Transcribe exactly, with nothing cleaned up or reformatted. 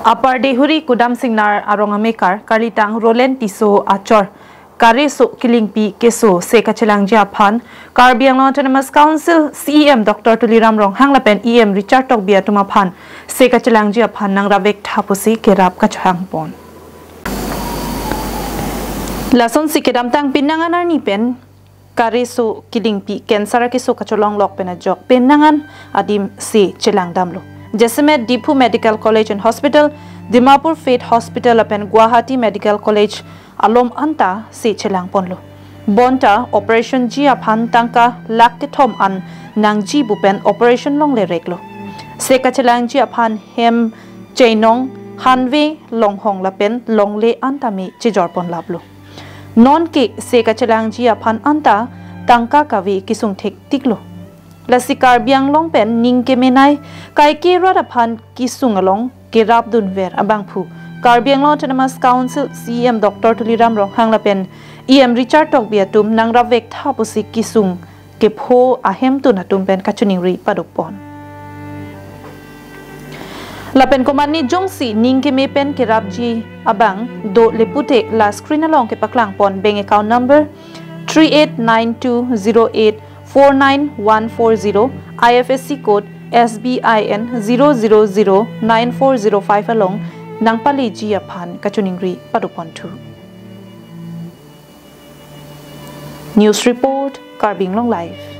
Upper Dehuri Kudam Singnar arong amekar Karlitang Roland Tisso achor Kareso Kilingpi keso se kachelangji aphan Karbi Anglong Autonomous Council C E M Doctor Tuliram Ronghang lapen E M Richard Tokbi atum aphan se kachelangji aphan nangrap vek tha pusi kerap kachohang pon. Lasonsi kedamtang penang an arni pen Kareso Kilingpi cancer akeso kacholong lok pen ajok penang an adim se chelang damlo. Jasemet Diphu Medical College and Hospital, Dimapur Faith Hospital lapen Guwahati Medical College alom anta se chelang ponlo. Bonta operation ji aphan tangka lakh kethom an nangji pu pen operation longle reklo. Se kachelangji aphan hem cheinong, hanve, longhong lapen longle anta me chejor pon laplo. Nonke se kachelangji aphan anta tangka kave kesung thektiklo. Lasi Karbi Anglong pen ning kemenei kaike rat aphan kesung along kerap dunver abangphu Karbi Anglong Autonomous Council C E M Doctor Tuliram Ronghang lapen E M Richard Tokbi atum nangrap vek tha pusi kesung kepho ahemtun atum pen kachiningri paduk pon. Lapen komatne jongsi ning keme pen kerapji abang do le pute la screen along kepaklang pon bank account number three eight nine two zero eight four nine one four zero, I F S C code S B I N zero zero zero nine four zero five along nangpaleji aphan kachiningri paduk ponthu. News report, Karbi Anglong Live.